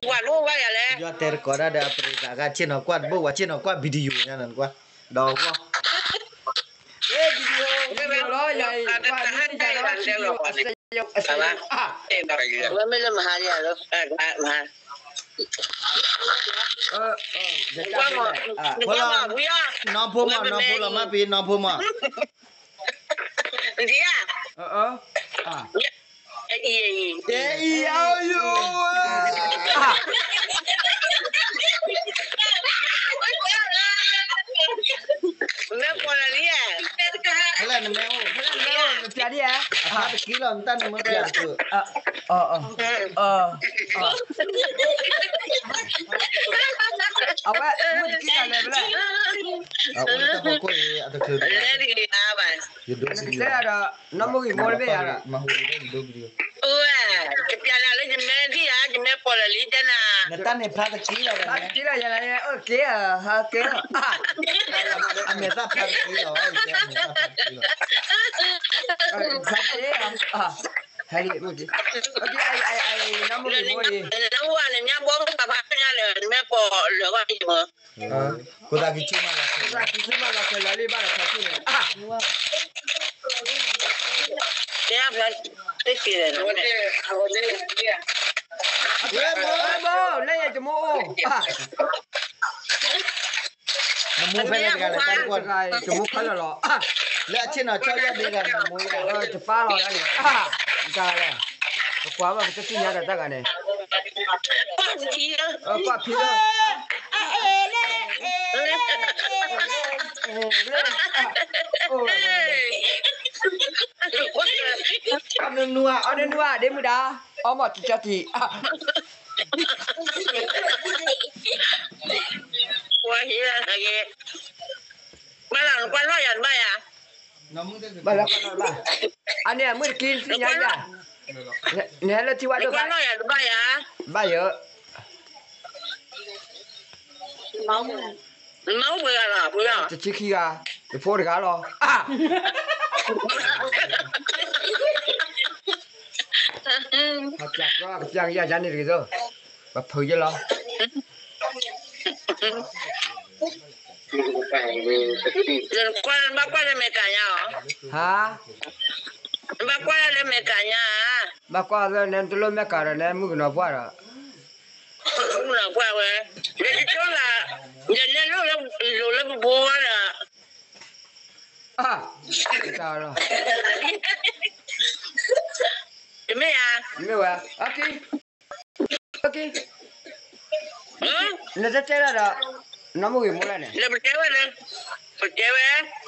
ပှၤဒိၣ်ဝဲယၤလဲၣ်, ယတဲတကိးဒၣ်ဒီးအပရံသးဂၤဆ့ၣ်နီၤကွၢ်တဘိၣ် ပှၤဆ့ၣ်နီၤကွၢ် video ညါနကွၢ်, ဒီးဝီ video လီၤယၤအံၤ ကွၢ်မ့ၢ်တယၤဒီး video အစဲးယိး အစဲးယိး မ့ၢ်လၢမဟါလံဧါလၢ မဟါ နီၢ်ဖိမး နီၢ်ဖိလီၤမၢ်ပံၤ နီၢ်ဖိမး ဒ်ဧါ အံၤ အံၤ အံၤ မ့ၢ်ကီးလၢလံဧါ ဖဲလဲၣ်နမ့ၢ်အိၣ် ဖဲလဲၣ်နမ့ၢ်အိၣ် နပျးဒ်ဧါ အဖါတကံလီၤ နတၢ်နမ့ၢ်ပျးတကံ အဝဲ မုၢ်တကံလီၤလဲၣ်ဖဲလဲၣ် အအိၣ်လၢတၢ်ဖီခိၣ်အံၤ အတချုးဒံးဘၣ် ယဒိ နကတဲဒီး နီၢ်မုၢ်ဂ့ၤမိၢ်တဘ့ၣ်ယၤဒီး မၤဟူးဒီးယဒိ video အိၣ်ဝဲ ကပျးနၤလၢယမဲဒံဧါ ယမဲပီၢ်လၢာ်လံတဲနၤ နတၢ်န့ၣ်ဖျါတက့လီၤ ဖျါတက့လီၤ ယၤလၢယအိၣ်တက့ ဟဲက့ အမဲာ်သၣ်ဖျါတက့လီၤ ယတဲအမဲာ်သၣ်ဖျါတက့လီၤ ဖျါတက့ ဟဲလံ နီၢ်မုၢ်ဂ့ၤမိၢ်အံၤ နဝဲန့ၣ် ညါဘီမုၢ်ပှၤဖးညါလၢ နမဲပီၢ်လၢာ်ဂီၢ်န့ၣ် ကိးသးကဆူၣ်မးလီၤ ကိးသးကဆူၣ်မးလီၤ ခဲလၢာ်လံဘၣ်လီၤ ခါဆူၣ်န့ၣ် တဲဖျါတက့ ဘိ လၢယတမိၢ်အိၣ် နမိၢ်ဖဲလဲၣ်တဂၤလဲၣ် တၢ်တကွၢ်တဂၤ ယတမိၢ်ခီလၢာ်လီၤ လၢအဆ့ၣ်နီၤကၠီယဲၢ်ဒ့တဂၤန့ၣ် နမိၢ်ယဲၢ် တပၢ်လီၤဒၣ်န့ၣ် တၢ်လဲၣ် ပကွၢ်ဘၣ်ပတသ့ၣ်ညါဒီးတၢ်ဂၤန့ၣ် ကွၢ်ဖံလၢ အီၣ်နူနူဧါ ဒ့မုၢ်ဒါ အီၣ်မီၢ်တံကၠီတံ ပှၤဟံးလၢအဂ့ၤ ဘၣ်လီၤ နကွၢ်နီၣ်ယၤတဘၣ်ယၤ ဘၣ်လီၤ ကွၢ်နီၣ်တဘၣ် အန့ၣ်အမုၢ်တကံသ့ၣ်ညါယၤ နဟဲလၢထံဝဲဒိၣ်ဘၣ် နကွၢ်နီၣ်ယၤတဘၣ်ယၤ ဘၣ်ယၤ နမၤအိၣ်ပှဲၤဂၤလီၤ ပှဲၤဂၤ တဆံခံဂၤ ယဖိတဂၤလီၤ ဟးပျးကီ ကပျးကယၤယၤန့ၣ်တဂ့ၤသိး ပဖုးယလီၤ နကွၢ် နဘၣ်ကွၢ်လၢမဲာ်ကၤညါအီၤ ဟါ နဘၣ်ကွၢ်လၢမဲာ်ကၤညါဧါ ဘၣ်ကွၢ်လၢနတလိၣ်မဲာ်ကၤဒီး နမုၣ်ကနီၤပှၢ်ဒီး မုၣ်ကနီၤပှၢ်ဝဲ ယတဆိလၢ ယနဲၣ်လိၣ်လၢ လိၤလၢပဘိဝဲဒီး တၢ်လီၤ တမ့ၢ်ဧါ မ့ၢ်ဝဲ အက့ နတတဲဒၣ်ဒီး နီၢ်မုၢ်ဂ့ၤမိၢ်လၢန့ၣ် လၢပတဲဝဲလၢ ပတဲဝဲ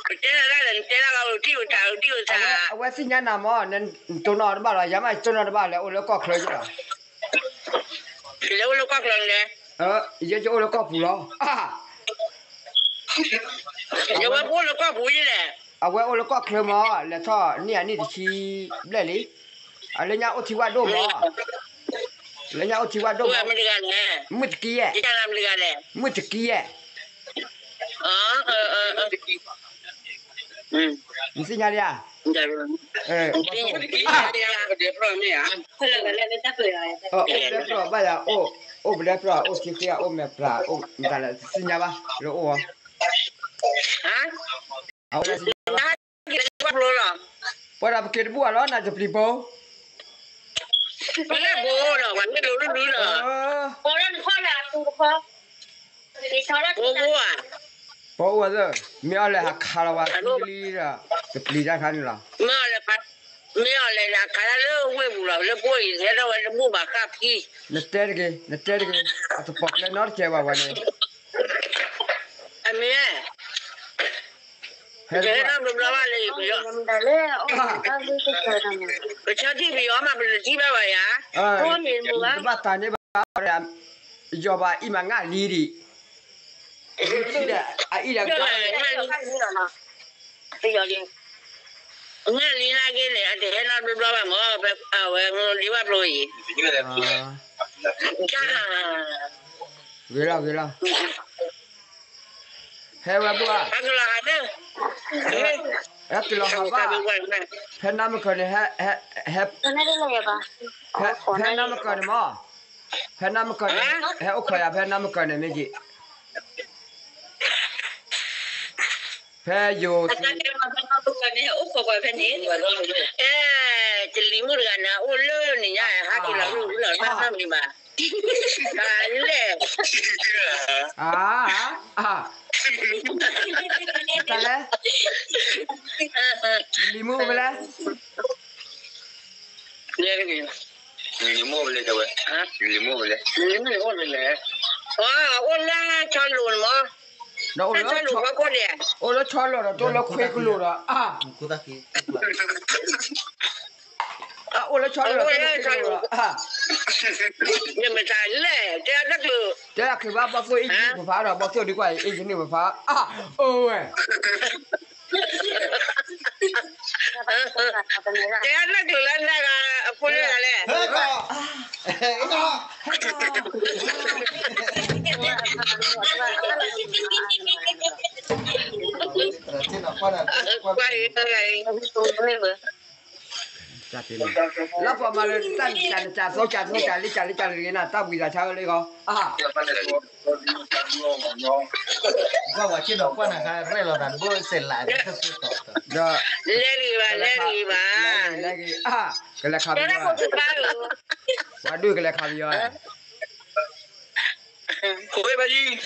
ပတဲဒၣ်လၢနတဲဒၣ်လီၤ အိၣ်ထံၣ်အိၣ်ထၣ် အိၣ်ထံၣ်အိၣ်ထၣ် အဝဲသ့ၣ်ညါနၤမ့ၢ် နတိၢ်နီၣ်တဘၣ်လီၤ ယၤမးယတိၢ်နီၣ်တဘၣ် လဲၤအိၣ်လၢကီၢ်ချၢယလီၤ လဲၤအိၣ်လၢကီၢ်ချၢလဲၣ် ယဲယအိၣ်လၢကီၢ်ပူၤလီၤ ယဝဲပအိၣ်လၢကီၢ်ပူၤယလဲၣ် အဝဲအိၣ်လၢကီၢ်ချၢမ့ၢ် လဲၤထီၣ်န့ၢ်အနံၣ်တဆံဘျဲၣ်လံ အလၢညါအိၣ်ထံဝဲဒိၣ်မး လၢညါအိၣ်ထံဝဲဒိၣ်မး မုၢ်တကံယဲၢ် မုၢ်တကံယဲၢ် နသ့ၣ်ညါလံဧါ အိၣ်ပဒဲဖျီၣ်ဘၣ်ယၤ အိၣ်ပဒဲဖျီၣ် အိၣ်ဆံဃ့ အိၣ်မဲာ်ပြး အိၣ်မတၤလဲၣ် တသ့ၣ်ညါဘၣ် လၢအိၣ်အီၤ အဝဲ ပှၤဒီးပက့ၤတဘူၣ်အလီၤ နၤတပျံၤဘိ ပလဲၣ်ဘိလီၤ ပှၤမ့ၢ်လိၤလိၤလီၤ ဘိဘိဧါ ပအိၣ်ဝဲသ့ၣ် မ့ၢ်အီၤလဲၤဟးခးလီၤဝဲသံလံဒီး တပျံၤတၢ်ခါန့ၣ်လီၤ မ့ၢ်အီၤလဲၤ မ့ၢ်အီၤလဲၤဟးခးတၢ်လၢဝ့ၢ်ပူၤလီၤ လၢဘိအံၤ ဟဲထီၣ်ဝဲတဘူၣ်ဘၣ်ဃၣ်ဖံ နတဲတဂ့ၤ နတဲတဂ့ၤ အတပိာ်ကျဲနီတစဲးဘၣ်ဝဲန့ၣ် အမ့ၢ် ဟဲထီၣ်ဘျီဘျီဘၣ်လၢ ပဆီထံၣ်ပယီၤမး ပတထံၣ်ဘၣ်ဘၣ်ယၤ တဘၣ်တၢ်န့ၣ်ဘၣ် ယီၤဘၣ်အံၤမးငါလံဒံး ထံၣ်ဒီး အအံၤဒီး ငါလံနာ်က့န့ၣ် အတဟဲနီတဘျီဘၣ်မး အဝဲဒံးဘၣ်ဖျိအံၤ ဂ့ၤလီၤ ဂ့ၤလီၤ ဟဲဝဲဘၣ် ဟဲက့ၤလီၤဟးဘၣ် ဖဲနၢ်မကၢၤန့ၣ် ဟဲ ဖဲနၢ်မကၢၤန့ၣ်မး ဖဲနမကၢၢ်န့ၣ် ဟဲအိၣ်ခိးယၤဖဲနမကၢၢ်န့ၣ်မ့ၢ်က့ၤ ဖဲယိၤ တလံၤမုၣ်တဂၤန့ၣ် အိၣ်လၢန့ၣ်ညါ ဟးက့ၤလီၤမုၢ်လီၤ တၢ်မၤမံၤဘၣ် တၢ်လဲၣ် တၢ်လဲၣ် တလံၤမုၣ်ဖဲလဲၣ် လံၤမုၣ်ဖဲလဲၣ် တဝဲ လံၤမုၣ်ဖဲလဲၣ် လံၤမုၣ်အိၣ်ဖဲလဲၣ် အိၣ်လၢဆီလိၤန့ၣ်မး ဒီးအိၣ်လၢဆီလိၤဒီး တအိၣ်လၢခွ့ကလိၤဒီး အါ အိၣ်လၢဆီလိၤဒီး တအိၣ်လၢခွ့ကလိၤဒီး အါ မ့ၢ်မတၤလဲၣ် တဲတၢ်တချုး တဲတၢ်တချုးဘၣ် ဘီၣ်သိၣ်အ့ၣ်ယနုၢ်ပဖးဒီး ဘီၣ်သိၣ်ဒုးကွၢ်အ့ၣ်ယနုၢ်ပဖး အါ အိၣ်ဝဲ တဲတၢ်တချုးလၢနဂၤအဖိလၢဂၤလဲၣ် ကွၢ်အံၤ လၢပှၤမၤလၢတၢ်နံၣ်ကၢ်နကၢ်သီကၢ်သီကၢ်လံကၢ်လံကၢ်လံကၢ်လံဂ့ၤနၤ တၢ်ဘှံးသးဆါဝဲလၢဂီၤ အါ ကွၢ်ဝဲက့ၤနီၤ ကွၢ်နၤခါရဲၣ်လီၤသးတဘိစဲးလး ဒီး လဲၤဂ့ၤဘၣ် လဲၤဂ့ၤဘၣ် လဲၤဂ့ၤ အါ ကလဲၤခးပယီၤ ပှၤဒုးကလဲၤခးပယီၤ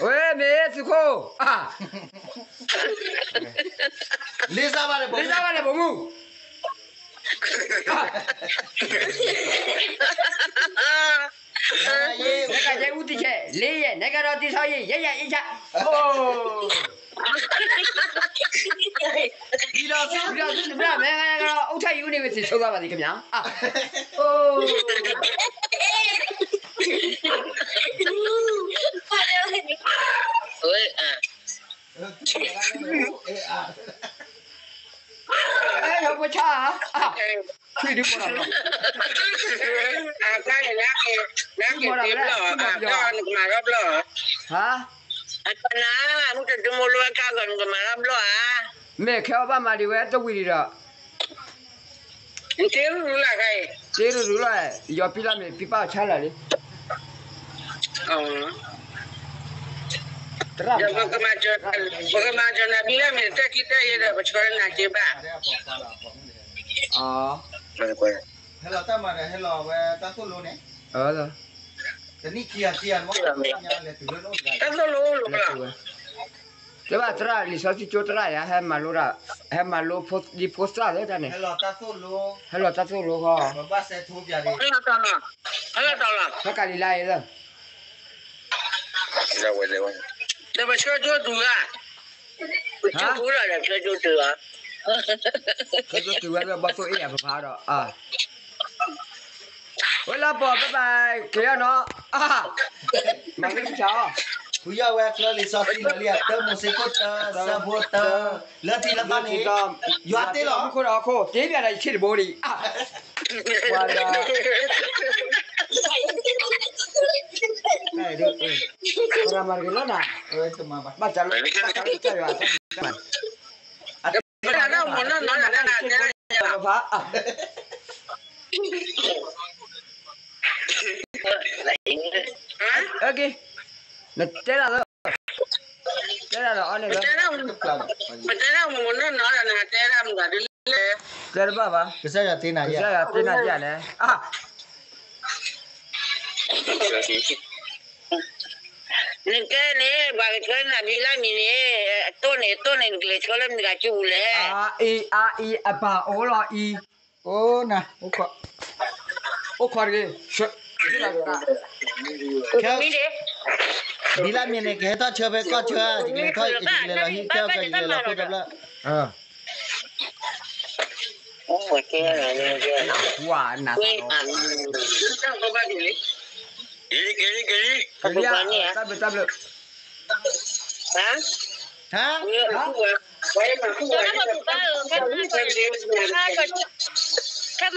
ဝဲမ့ၢ်သုးခိၣ် လ့ၣ်စၢ်ဘၣ်လဲၣ် လ့ၣ်စၢ်ဘၣ်လဲၣ် ပိာ်မုၣ် နကယဲအူတံၢ်ခဲ လ့ယဲ နကဒီးတံၢ်ဆီယဲ ယဲယဲအံၣ်ဆါ ဒီးသုတဘျၣ်မဲ အူထၢအံၤအူန့ၣ်ဝဲသ့ၣ်ဆိသးဘၣ်သ့ၣ်ကမျၢၢ် ဝဲ ဟဲလီၤပှဲၤဆါ ထွံၣ်ဒုးမီၤတၢ်ဘျီ ထွံၣ်မီၤတၢ်ဘျီ နကမၤထီၣ်ဘျီ ဟါ အတနၤ မုၢ်တဒုမီၤလိအခါဂီၢ် နကမၤထီၣ်ဘျီဧါ မ့ၢ်ခဲအီၤဘၣ်မၤဒံးဝဲတဝံၤဒံးဒီး တ့ရူၢ်ရူၢ်လၢ်ခဲအံၤ တ့ရူၢ်ရူၢ်လၢ် ယီၤပံလၢ်မ့ၢ်ပံပၢ်အီၤဆါလၢာ်လံ သရၣ် ပကမၤစၢၤနၤဘံလၢ်မ့ၢ်တၢ်ခံတၢ်ယဲဒီး ပဆှၢနၤက့ၤဘၣ် ဟဲလီၤတၢ်မၤဒီးဟဲလီၤဝဲတၢ်သိၣ်လိန့ၣ် တနံၣ်ခံဂၤခံဂၤမ့ၢ် တၢ်သိၣ်လိအိၣ်လီၤ တဲဘၣ်သရၣ်လံာ်စီဆှံကၠိသရၣ်ယါ ဟဲမၤလိတၢ် ဟဲမၤလိဒ်ဖိသၣ်လၢတၢ်န့ၣ် ဟဲလီၤတၢ်သိၣ်လိ ဟဲလီၤတၢ်သိၣ်လိဃီ ပဘၣ်စဲးထိပၠးဒံး ဟဲလီၤတၢ်လီၤ ဟဲကၤလံၤလါအံၤလၢ ဒီးပဆၢကၠိတုၤဧါ ပဆၢကၠိတုၤလီၤဒီး ဆၢကၠိတုၤဧါ ဆၢကၠိတုၤဝဲလၢဘီၣ်သိၣ်အ့ၣ်ယၤဖးဖးဒီး အါ ဝဲလၢပှၤဘၣ်ဘၣ်က့ၤယီၤနီၤ အါ မၤမ့ၢ်ကဆၢအီၤ ဖုယီၢ်ဝဲချၢလံာ်စီဆှံလီၤလံ အတၢမိၤၡ့ခိၣ်တၢ ဆၢဖိတၢ လၢထံလၢဘၣ်န့ၣ် ယွၤတ့လီၤ မူခိၣ်ဒီးဟီၣ်ခိၣ် တ့ပျးဒီးယဆ့ၣ်တဘိဒံး အါ ပှၤဒီး ပှၤမၤတက့ၤလီၤနၤ ဘၣ်တၢ်လၢ ဘၣ်တၢ်လၢကစၢ်ယွၤ နတဲဒၣ်လၢ တဲဒၣ်လၢအီၤန့ၣ်လၢ တဲတဘၣ်ဘၣ် ကစၢ်ယွၤတ့နၤယၤ ကစၢ်ယွၤတ့နၤယၤလဲၣ် အါ နကဲန့ၣ် ပှၤကဆှၢနၤဘံလၢ်မံၤန့ၣ် အတိၢ်န့ၣ် အတိၢ်န့ၣ် နကလဲၤဆှၢလၢမတၤဂၤစုပူၤလဲၣ် အါအံၤ အါအံၤ အပၢ်အိၣ်လီၤအံၤ အိၣ်နၤ အိၣ်ခိးတဂ့ၤ ဘံလၢ်မံၤန့ၣ် ကဟဲထီၣ်ဆၢဖဲကီၢ်ဆၢ ယကလဲၤထီၣ် ယကလဲၤလီၤဟံၣ်ကၢ် ယကလဲၤလီၤခိၣ်တဘျီ ဝါနၤ တၢ်ဘျုးတၢ်ဘျုး ဟါ ခဲမဟါဂၤန့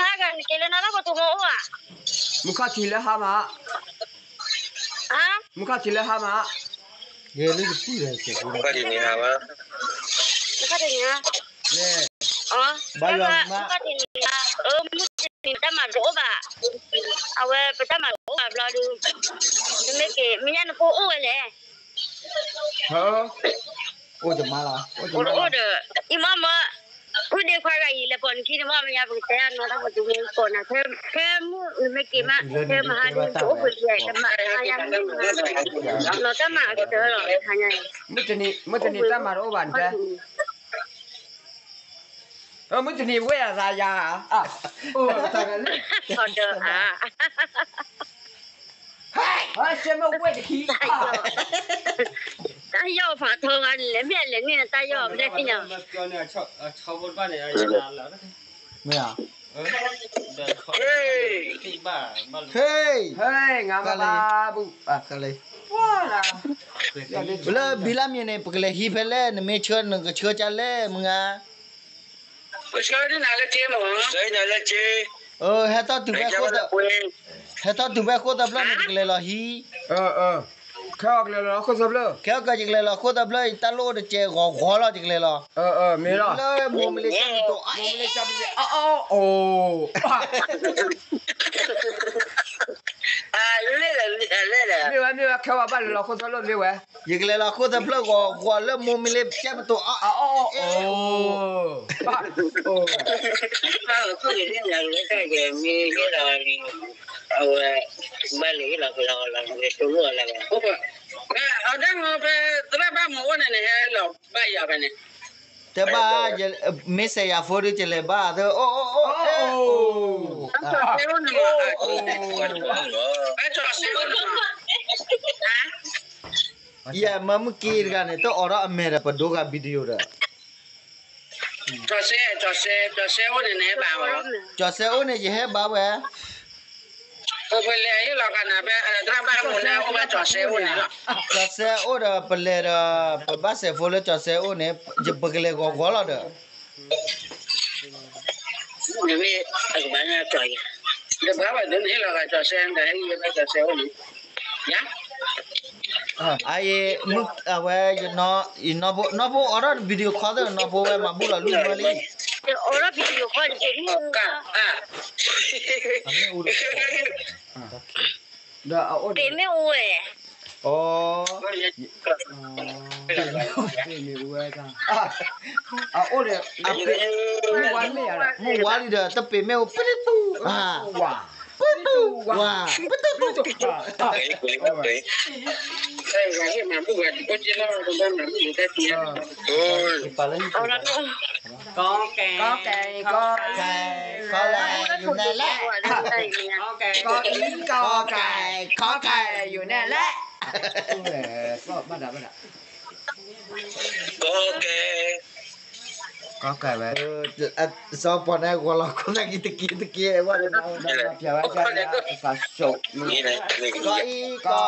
ၣ် က့ၤလၢနၤလၢပတူၢ်မီၤအိၣ်ဧါ မူခီၣ်ထံးလၢဟါမး မူခီၣ်ထံးလၢဟါမး ယဲလၢယပုၢ်ဒီး မူခီၣ်ထံးန့ၣ်ဟါမး မူခီၣ်ထံးန့ၣ်ဟါ ဘၣ်ယွၤမူခီၣ်ထံးန့ၣ်ဟါ အၢ မူခီၣ်ထံးန့ၣ် တၢ်မၤတအိၣ်ဘၣ် အဝဲပတၢ်မၤတအိၣ်ဘၣ် ဘျီဒုး, နမ့ၢ်က့ၤ မ့ၢ်ညါနဖိအိၣ်ဝဲလဲၣ်, အိၣ်မးလီၤ, အိၣ်ဒီး အံၤမ့ၢ်မ့ၢ်, အိၣ်ဒ့ခွါဂၤအံၤလဲၤပိာ်နခံန့ၣ်မ့ၢ် မ့ၢ်ညါပကတဲအနီၢ်တၢ်ပိာ်တုၤမ့ၢ်ပိာ်နၤ, ဖဲမုၢ်နမ့ၢ်က့ၤမး ဖဲမဟါဒုး ပအိၣ်ပှဲၤလံ တမၤဟါညါမ့ၢ်မဟါ, လီၤတၢ်မၤအကတၢၢ်လီၤ ဟါညါအံၤ, မုၢ်တနံၤတၢ်မၤတအိၣ်ဘၣ်တဲ မုၢ်တနံၤဝဲၢ်အသးယၤ, အိၣ်တၢ်ဂၤလၢ ဟဲ ရှဲမ့ၢ်ဝဲၢ်တခံ, တၢ်ယီၣ်ဖးထီဂၤန့ၣ်လဲၣ် မ့ၢ်အလဲၤန့ၢ်နတၢ်ယီၣ်ဖဲန့ၣ်, မ့ၢ်ဧါ, ဟ့ၣ်, ဟ့ၣ်, ငါဘၣ်ဘၣ်ဘူး, လၢ ဘံလၢ်မံၤန့ၣ် ပကလဲၤဟံးဖဲလဲၣ် နမ့ၢ်ဆှၢနကဆှၢကၢလဲၣ် မုၢ်ဂၤ ပဆှၢနၤလၢက့မး, ဟဲထီၣ်တုၤဖဲ ဟဲထီၣ်တုၤဖဲဃိၣ်သၢဖျၢၣ်န့ၣ် ယကလဲၤလီၤဟံး, ခဲအံၤကလဲၤလီၤဃိၣ်သၢဖျၢၣ်, ခဲအံၤယကလဲၤလီၤဃိၣ်သၢဖျၢၣ် တၢ်လိၣ်အိၣ်တစဲးဂီၤဂီၤလီၤ ယကလဲၤလီၤ, မ့ၢ်လီၤ, လၢမိၢ်မ့ၢ်လၢကၢ်ပတီၢ်, မိၢ်မ့ၢ်လၢကၢ်ပတီၢ်, အအီၣ်အိၣ် မ့ၢ်ဝဲ မ့ၢ်ဝဲ ခဲဝဲဘၣ်လဲၤလီၤဃိၣ်သၢဖျၢၣ်မ့ၢ်ဝဲ, ယကလဲၤလီၤဃိၣ်သၢဖျၢၣ်ဂီၤဂီၤလၢမိၢ်မ့ၢ်လၢကၢ်ပတီၢ်, အအီၣ်အိၣ်, မ့ၢ်လီၤ, အဝဲ ဘၣ်လဲၤလီၤကလီလီၤ နကတိၤလိၣ်အီၤလၢၤဘၣ်, အတၢ်မ့ၢ်ဖဲ သရၣ်ဘၣ်မ့ၢ်အိၣ်န့ၣ် နဟဲလီၤဘၣ်ယၤဖဲန့ၣ်, တဲဘၣ်, မ့ၢ်စဲးယၤဖိဒုး ယလဲၤဘၣ်သၢ, အိၣ်အိၣ်အိၣ်, ယဲမၢမုၢ်က့တဂၤန့ၣ် တအိးထီၣ်အမဲာ်ဒီး ပဒိဂၤ video ဒီး ကၠီၤစဲအိၣ်န့ၣ် နဟဲဘၣ်ဝဲ, ကၠီၤစဲအိၣ်န့ၣ် ယဟဲဘၣ်ဝဲ, ပလဲၤဟ့ၣ်လီၤကနၤဖဲ သရၣ်ဘၣ်မ့ၢ်န့ၣ် အိၣ်ဘၣ်ကၠီၤစဲအိၣ်န့ၣ်လီၤ, ကၠီၤစဲအိၣ်ဒီး ပလဲၤဒီး ပဘၣ်စဲးဖိလၢကၠီၤစဲအိၣ်န့ၣ် ပကလဲၤဂီၤဂီၤလီၤဒီး မ့ၢ်အကဘၣ်န့ၣ်ကၠီၤယၤ, ယဘၣ်ဝဲဒၣ်န့ၣ်လီၤ ကၠီၤစဲ ဒီးဟဲလီၤကၠီၤစဲအိၣ်န့ၣ်, ယၤ, အအံၤ, အဝဲ, နီၢ်ဖိအိးထီၣ် video call သ့ၣ် နီၢ်ဖိဝဲမၤဘူၣ်လီၤလူၢ်မၢလံ, အိးထီၣ် video call တက့ၢ်, ဒီးအအိၣ်န့ၣ် ပ့ၤမ့ၢ်အိၣ်ဝဲ, အိၣ်, ပ့ၤမ့ၢ်အိၣ်ဝဲ, အအိၣ်ဒီး, မုၢ်ဝါလံဒီး တပ့ၤမ့ၢ်အိၣ် ပတူၢ်, ဝါ, ပတူၢ်, ဝါ, ပတူၢ်, ပတူၢ်, ကီကဲ, ကီကဲ, ကီကဲ, ယူၤနဲလဲၣ်, ကီကဲ, ယူၤနဲလဲၣ်, ကီကဲ, ကီကဲဝဲ, စီၤပီၤန့ၣ် ဂီၤလီၤခိၣ်သၣ်ကံတက့ၢ်တက့ၢ်, ဝဲဒၣ်, ကီအံၤ,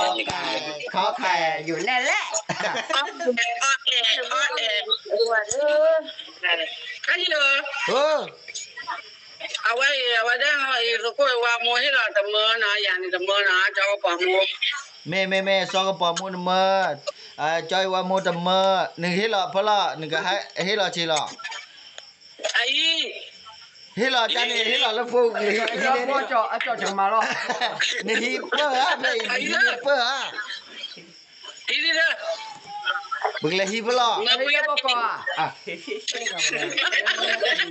ကီကဲ, ကီကဲ, ယူၤနဲလဲၣ်, အဝဲအံၤ အဝဲဒၣ်အံၤ သကိးဝါမိၢ်ဟ့ၣ်လီၤတမၢနီၤ, ယၤန့ၣ်တမၢနီၤ, ကၠီကပီၤမိၢ်, မ့ၢ်မ့ၢ်မ့ၢ် စီၤကပီၤမိၢ်တမၢ, ကၠီဝါမိၢ်တမၢ, နကဟ့ၣ်လီၤဖဲလီၤ, နကဟ့ၣ်လီၤဆ့လီၤ, အံၤ, ဟ့ၣ်လီၤတၢ်န့ၣ် ဟ့ၣ်လီၤလၢဖိ, နဟံးပၢၢ်ဧါ, ဖဲအံၤ နဟံးပၢၢ်ဧါ ပကလဲၤဟံးဖဲလီၤ,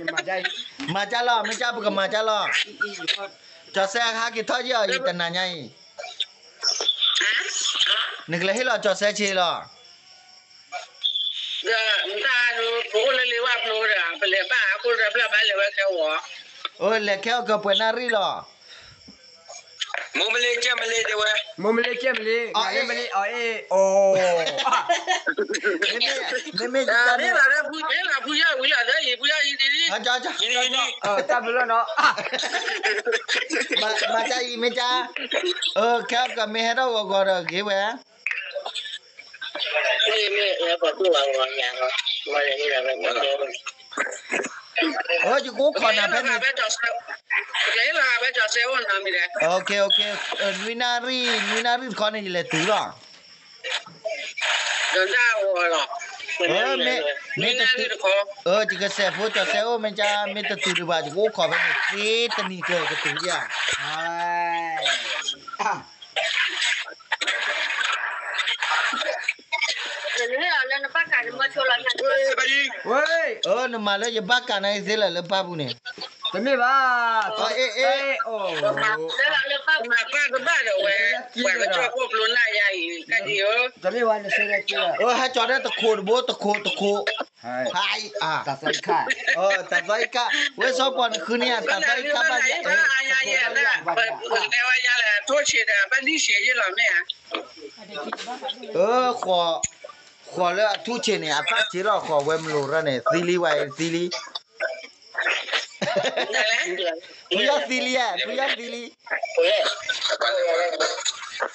မၤကၢ်လီၤ မ့ၢ်ကၢ် ပကမၤကၢ်လီၤ, ကၠီၤစဲဟးက့ၤထီၣ်ယံၤအီၤ ယတနၤညါအံၤ, နကလဲၤဟ့ၣ်လီၤကၠီၤစဲဆ့လီၤ, ဒီးတၢ်ဒုး ပအိၣ်လၢလ့ဝၢ်ဖျိဒီး ပလဲၤဘၣ်အခိၣ်ဒီး ပျၢ်ဘၣ်လဲၤဝဲခဲဝီၤ, အိၣ်လဲၤခဲအီၤကပှဲၤနၣ်ရံၣ်လီၤ, မိၢ်မလ့ကဲမလ့တဲဝဲ, မိၢ်မလ့ကဲမလ့, အီၣ်အ့ၣ်မလ့, အီၣ်အ့ၣ်, အိၣ်, မ့မ့ၢ်, မ့မ့ၢ်, ဖုယီၢ်ဝံၤလီၤဒီးအံၤ ဖုယီၢ်အံၤဒ်, တၢ်ဘျုးလီၤနီၤ, မၤတၢ်အံၤမ့ၢ်ကၢ်, ခဲအီၤကမ့ၢ်ဟဲထီၣ်ဂီၤဂီၤဒီးဂ့ၤဝဲ ယကအိၣ်ခိးနၤဖဲန့ၣ်, နွံနၣ်ရံၣ်, နွံနၣ်ရံၣ်တခီန့ၣ် ယလဲၤတုၤလီၤ, မ့ၢ်, ယကစဲးဖိကၠီၤစဲအိၣ်မ့ၢ်ကၢ် မ့ၢ်တတုၤဒံးဘၣ် ယကအိၣ်ခိးဖဲန့ၣ် သ့တနံၤကျၢၤကတုၤဧါ, ဝဲ, အၢ နမၤလၢယဘၣ်ကးနၤအံၤသ့လၢာ်လၢပၢ်ပူၤန့ၣ်, တမ့ၢ်ဘၣ်, အ့ၣ်အ့ၣ်, မၤပၢ်တဘၣ်ဒီးဝဲ, ပှၤကစၢၢ်ခိၣ်ဖျိနၢ်ယါအံၤ, တမ့ၢ်ဘၣ်, ဟဲကၠီၤဒၣ်တခိးတဘိတခိးတခိး, ဟါ, တၢ်သီအံၤခါ, တၢ်သီအံၤခါ, ဝဲစီၤပီၤနဃုန့ၢ်ဧါ တၢ်သီအံၤခါဘၣ်ယဲ, ပတဲဝဲယါလဲၣ် ထိၣ်ဆံးဒီး ဘၣ်ဒံၣ်ဆံးယ့ၢ်လီၤမ့ၢ်ဧါ, အၢ ဃိး, ဃိးလၢအထူၣ်ဆံးန့ၣ် အသၣ်ဆံးလီၤ ဃိးဝဲမလိာ်ရၣ်န့ၣ် သံလံဝဲအံၤသံလံ,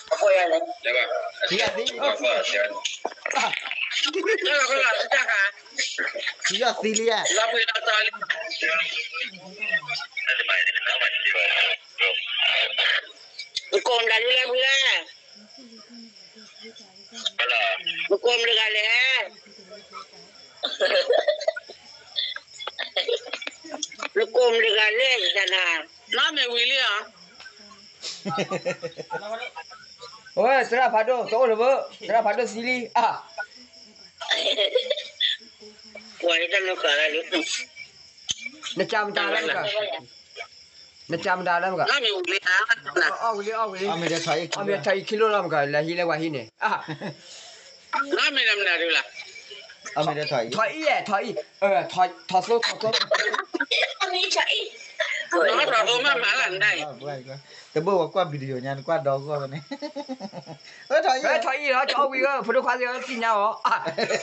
ဖုယီၢ်သံလံဧါ ဖုယီၢ်သံလံ, ဖုယီၢ်သံလံ, ဖုယီၢ်သံလံဧါ, နကိးမတၤဒ်လဲၣ်ဖုလဲၣ်, နကိးမတၤတဂၤလဲၣ်, နကိးမတၤတဂၤလဲၣ်, တၢ်နၤ, နီၢ်မ့ၢ်ဝံၤလံဧါ, ဝဲ သရၣ်ဖးဒိၣ် တအိၣ်လၢၤဘၣ်, သရၣ်ဖးဒိၣ်သံလံ, ပှၤတၢ်နီၢ်ကၤလၢ, နကမတၤလဲၣ်, နကမတၤလဲၣ်မ့ၢ်, အီၣ်ဝံၤလံ အီၣ်ဝံၤလံ, အီၣ်မ့ၢ်ထီၣ်အံၣ်ခံလိၣ်လီၤမ့ၢ် လဲၤဟံးလၢပှၤဟံးန့ၣ်, ထီၣ်အံၣ်, ထီၣ်အံၣ်, ထီၣ်သိ ထီၣ်သိ, တဘၣ်ဝဲကွၢ် video ညါ နကွၢ်ဒီဂီၢ်ဖဲန့ၣ်, ထီၣ်အံၣ်လီၤ ထီၣ်ဝံၤဧၢ ဖိဒိၣ်ခွါသ့ၣ်ဧၢ သ့ၣ်ညါအီၤ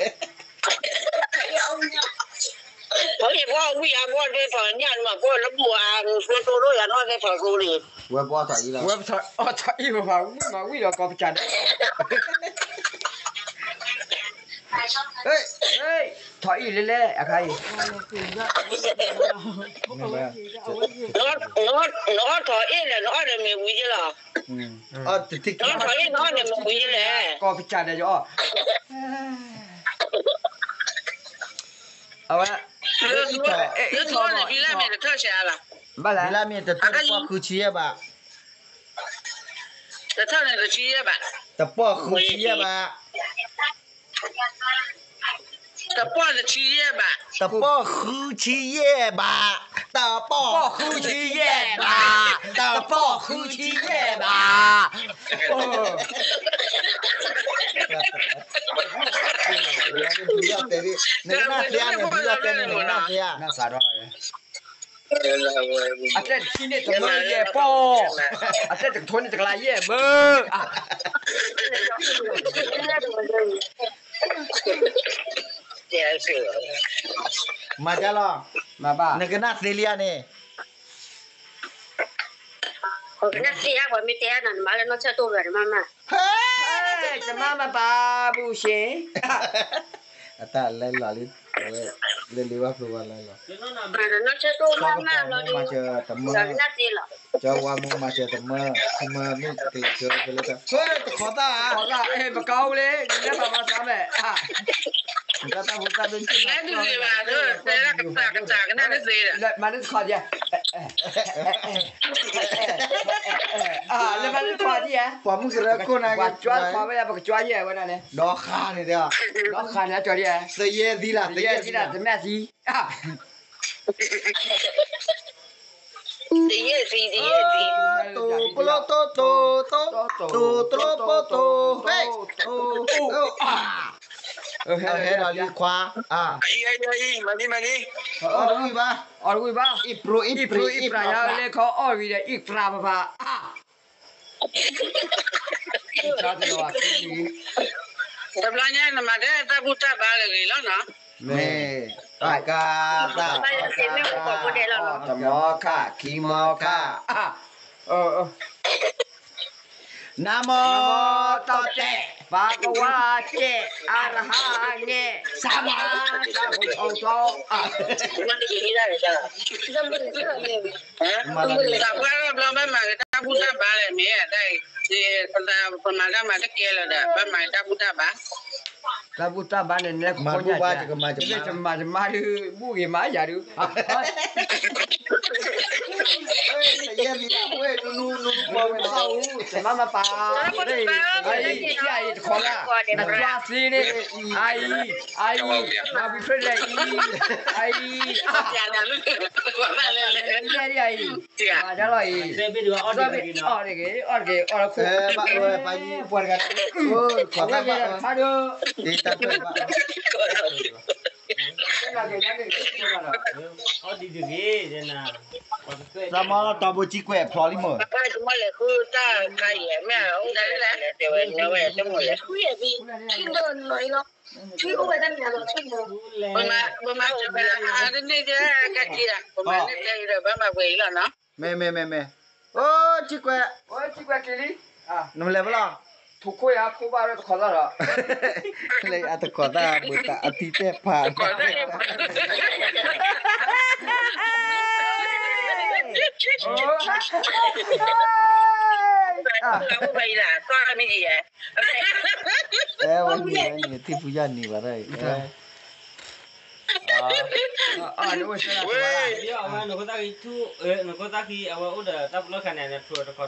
ထီၣ်အံၣ် ပှၤဝံၣ်အါ ပှၤဒ်ထီၣ်ညၣ်မး ပှၤလၢဘူၣ်အါ နသိတိၢ်ဒိၣ်ယၤနီၢ်သဲထီၣ်သိလံ, ဝဲပှၤထီၣ်အံၣ်လီၤ, ဝဲထီၣ်အံၣ်ပှၤဝံၣ်မး ဝံၣ်ဒီးကီၢ်ပစၢ်ဒီး ထီၣ်အံၣ်လဲၣ်လဲၣ် အခါအံၤ, နအီၣ်ထီၣ်အ့ၣ်န့ၣ် နအီၣ်ဒီးမ့ၢ်ဝံၤယဲလီၤ, နအီၣ်ထီၣ်အ့ၣ် နအီၣ်ဒီးမ့ၢ်ဝံၤယဲလဲၣ်, ကီၢ်ပစၢ်ဒီးယအီၣ် အဝဲ, လၢသီန့ၣ် ဖံလၢမ့ၢ်တထၢၣ်ဆဲးလီၤ, ဘၣ်လဲၣ်, ဖံလၢမ့ၢ်တထၢၣ်တပီၢ်ဃုဆံယဲၢ်ဘး, တထၢၣ်န့ၣ်တဆံယဲၢ်ဘး, တပီၢ်ဃုဆံယဲၢ်ဘး, တပီၢ်တဆံယဲၢ်ဘး, တပီၢ်ဃုဆံယဲၢ်ဘး, တပီၢ်ဃုဆံယဲၢ်ဘး, တပီၢ်ဃုဆံယဲၢ်ဘး နကနၣ်သ့ဧါန့ၣ် ဘုယီၢ်တဲန့ၣ် နကနၣ်သ့ဧါ, အတဲတဆံန့ၣ်တမၢယဲၢ်ပီၢ်, အတဲတကထိန့ၣ်တကလးယဲၢ်မၢ, မၤဒ်လီၤ, နကနၣ်သ့လံဧါန့ၣ် နကနၣ်သ့ဧါ ပှၤမ့ၢ်တဲနၤ နမၤလၢနီၢ်ဆၢၣ်တိၢ်ဂၤ နမၤမး, ဟဲ, တမၤမၤပာ်ဘူၣ်ရှ့, အတၢ်လဲလီၤလံ, ဝဲ, လၢလံဝဲဖျိဝဲလဲလီၤ, နီၢ်ဆၢၣ်တိၢ်မၤမးလီၤလံ, နကနၣ်သ့လီၤ, ကၠီဝါမူမၤစၢၤတမၢ, မၤမ့ၢ်က့ၤကၢဖဲလၢတၢ်, တခီသၣ်, တခီသၣ်, ပကီၢ်လံ, နမၤမၤသးမဲာ်, နတၢ်တၢ်ဖိသၣ်ဒိၣ်က့ၤ, မၤန့ၢ်တခီဒံးဧါ, လၢမၤန့ၢ်တခီဒံးဧါ, ပှၤကၠွါတခီဝဲယါ ပကၠွါယဲၢ်ဝဲဒၣ်န့ၣ်, ဒီဃါန့ၣ်ဒီး, ဒီဃါန့ၣ်ကၠီဒံးဧါ, သယဲၢ်သံလၢ, သယဲၢ်သံလၢ တမ့ၢ်သံ တယဲၢ်သံ တယဲၢ်သံ, တိၢ်ပလိၢ်တိၢ်တိၢ်တိၢ်, တိၢ်တြိပိတိၢ်, ဟဲ, ဟဲဒီးလံခွါ, အံၤ အံၤ အံၤ မၤန့ၢ် မၤန့ၢ်, အီၣ်တဝံၣ်ဘၣ်, အီၣ်တဝံၣ်ဘၣ်, အံၣ်ပြိ အံၣ်ပြိ အံၣ်ပြိ ယၤလၢခီအီၣ်ဝံၤဒီး အံၣ်ပြိ ပပၢ် တဘျီညါနမၤတၢ်ဘူၣ်တၢ်ဘါလၢဂ့ၤလီၤနီၤ, မ့ၢ်, အကါသၣ်, တမီခၣ် ခံမီခၣ်, နမီတၢ်တဲာ်, ပကဝါတဲာ်, အရဟၢငဲ, စမၤတၢ်ဘူၣ်ထီၣ်ထီ, တၢ်ပှၤလၢဘျီဘၣ်မၤက့ၤတၢ်ဘူၣ်တၢ်ဘါလဲၣ်မ့ၢ်, ပမၤတၢ်မၤတကဲလၢၤဒီး ဘၣ်မၤက့ၤတၢ်ဘူၣ်တၢ်ဘါ, တၢ်ဘူၣ်တၢ်ဘါန့ၣ် နမၤတမၤဒုး ဘူၣ်ဂ့ၤမးယၤဒုး တယဲၢ်မံၤလၢအဝဲ နနူနူပီဝဲလီၤ တမၤမၤပာ် အအံၤ အံၤတခီလၢ နကွၢ်သ့န့ၣ် အအံၤ အအံၤ မၤဝံၤဖျၢၣ်ဒ်အံၤ အအံၤ ယဲဒ်အံၤ မၤဒ်လီၤအံၤ အီၣ်တက့ၢ် အီၣ်တက့ၢ် အီၣ်တက့ၢ် အီၣ်တခိၣ် ပှၤတဂၤ အဝဲကဲတခါဒီး တၢ်တၢ်ဘၣ် သးမၤလီၤတၢ်ဘိစံးကွဲးဖျိလံမ့ၢ် ပၢ်ကမီလဲၤဃုတၢ်ခါအံၤ မ့ၢ်အအိၣ်ဒၣ်လဲၣ်လဲၣ် တဲဝဲ နဝဲတမီၢ်လဲၤဃုယဲၢ်ဘံ ထံလီၤနီၤအံၤလီၤ ထံအိၣ်ဝဲတၢ်မံၤလီၤ ထံလီၤ ပမၤစၢၤဝဲလၢ အါတန့ၢ်ကဲကဲက့ၤဒၣ် ပမၤန့ၢ်ကဲအံၤဒီး ဘၣ်မၤဝဲအံၤလီၤနီၤ မ့ၢ်မ့ၢ်မ့ၢ်မ့ၢ် အိၣ်ထံကွဲး အိၣ်ထံကွဲးက့ၤလံ နမၤလဲၤဖဲလဲၣ် ထိၣ်ခိၣ်ယါခိၣ်ဘၣ်ရၢတခီသၣ်ဒီး လၢအတခီသၣ်ဘၣ်တၢ်အတံၤတဲၣ်ဖး ဝဲနံၤဝဲနံၤ ထံၣ်ဖူယၢ်နံၤဘၣ်ဒၣ်အံၤ အဝဲနခိၣ်သၣ်ခံ နခိၣ်သၣ်ခံ အဝဲအိၣ်ဒီးတၢ်ပလီၢ်ခါန့ၣ် နထိၣ်တခီ